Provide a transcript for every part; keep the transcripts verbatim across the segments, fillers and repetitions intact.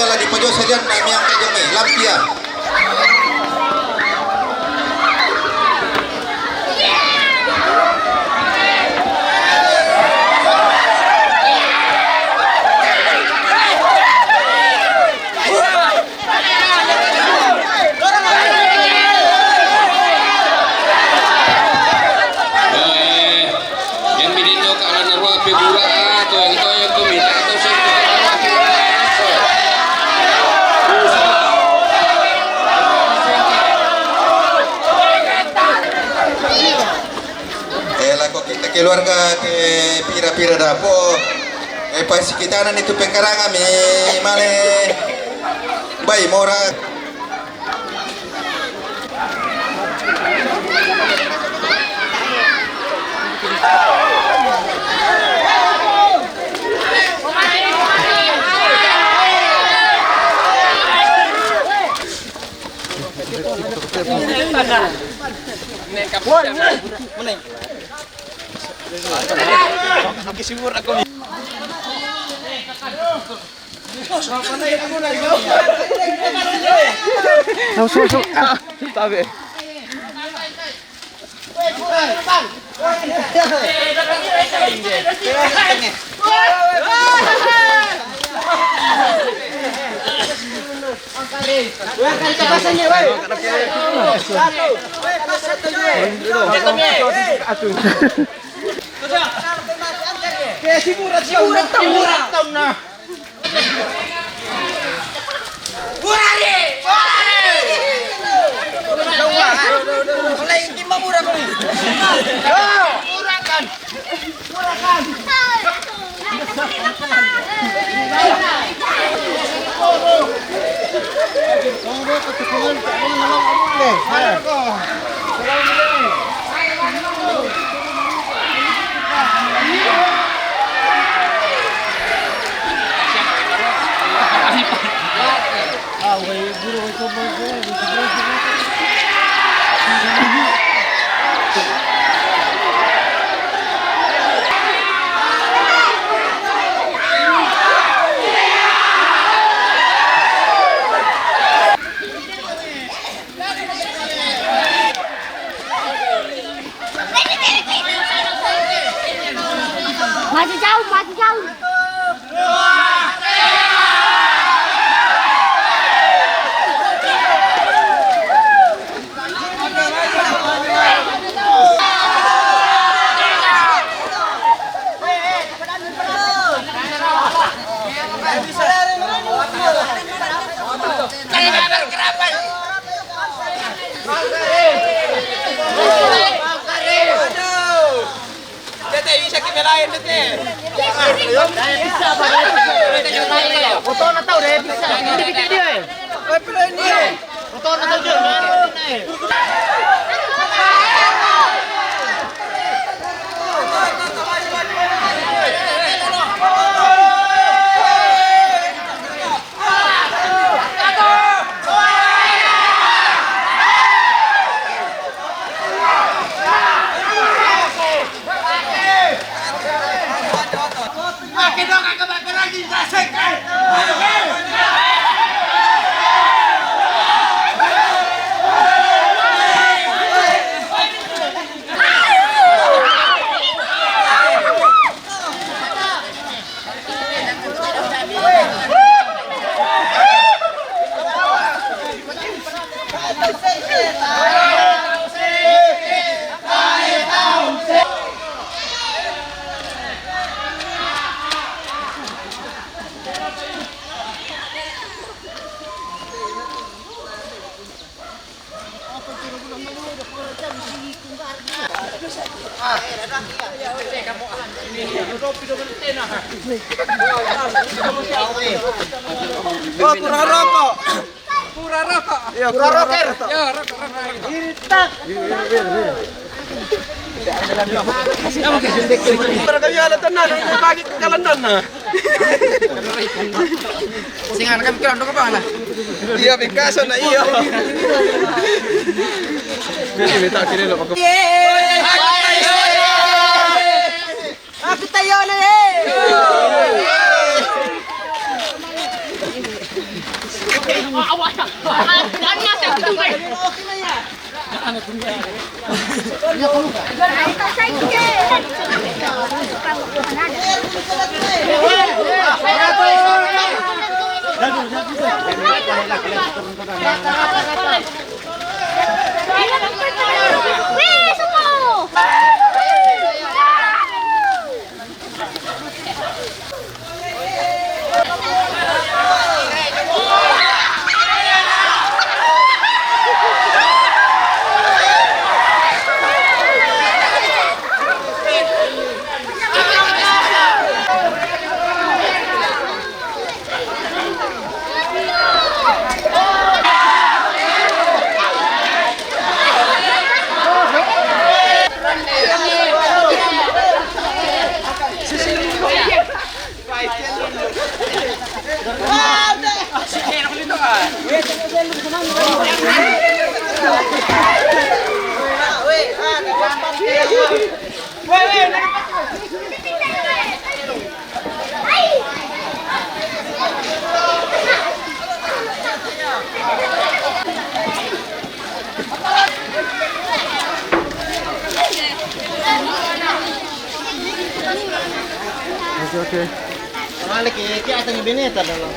Lagi pojok salian, na miang ka jong mi, lampia. Yang bini tu ka ala na rua pe gura tu, yang tu, yang tu minta tu, saya tu. Eh, lako kita keluarga ke pira-pira dapo. Eh, pasi kita na nitu pekarangan mi male. Bai mora. Langsung, langsung. Ah, tabe. Maju jauh, maju jauh. Tete, bisa kita lain, Tete. Foto na tau deh, bisa. Ini bikin dia, eh. Foto na tau, Jun. Oh, kurang rokok. Kurang rokok. Ya, kurang roker. Ya, rokok, rokok, rokok. Iritak. Para kami ala tanan, pagi kekalanan na. Singan kami kira ndok apa lah. Iya, bingkasan na iya. Ini minta kiri lo. Aku tayo na eh. Oke, oke. Balik ke, ke atas ni bineta dulu.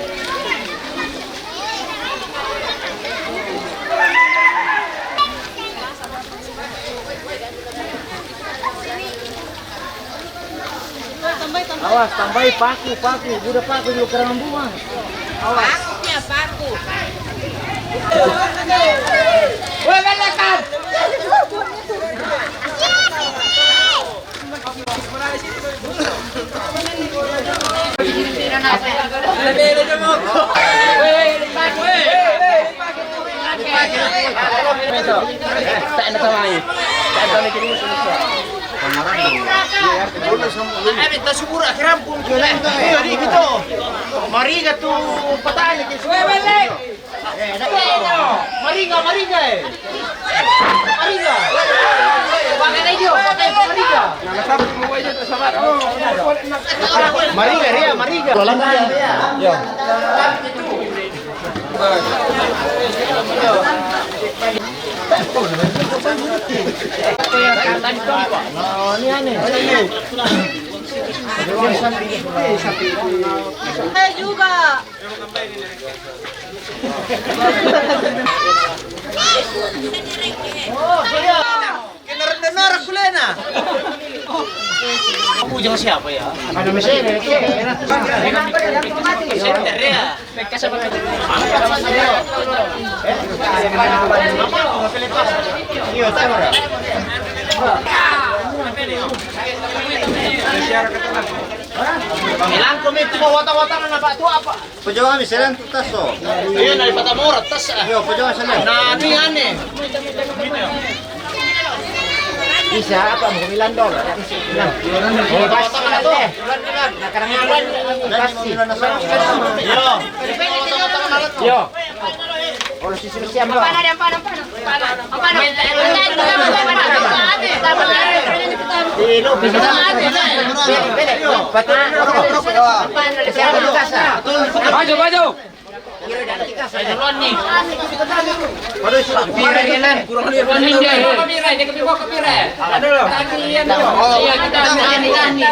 Awas, tambahi paku, paku, buda paku juga kerangan bunga. Awas. Paku ya, paku. Weh, belekan. Mariga tu patani ke. Mariga, mariga, eh. Mariga. Pakai lagi, pakai mariga. Mariga, dia, mariga. Jualan dia. Ya. Saya juga. Kena rendah narak kulena. Aku jangan siapa ya? Ada mesin, ya. Sender ya. Bilang kami itu mau watang-watang anak Pak tu apa? Pejuang mi selen tu taso. Iya, dari Patamura tas. Iya, pejuang selen. Nah, ini aneh. Bisa apa mau bilang dong? Bilang. Oh, pas. Nah, karena ini pasti. Iya. Iya. Kalau si Silvia mah. Maju, maju. Pira, Ilan? Kurang lebih. Pira, dia kepala pira. Aduh. Iya, kita berani, berani.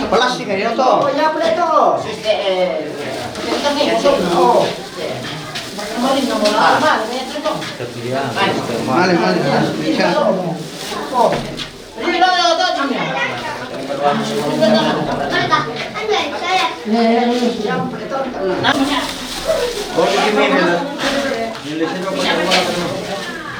Plastik aja tuh. Oh, ya, boleh tuh. Oh. Male, male, male.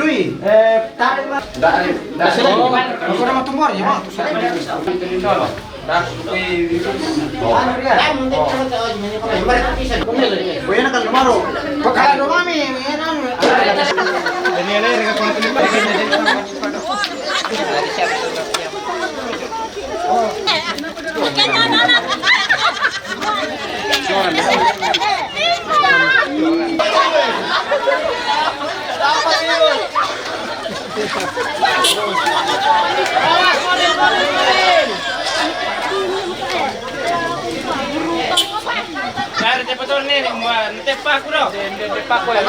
dui. Eh, tarik, Mas. Ndak, ndak. Aku udah mau tumor ya, Mas. Anu dia. Kau yang akan kemaru. Kau kalah dua mami, ya kan? Ini ada dengan pengalaman. Dari tepat nih, tepak kurang. Tepak kurang.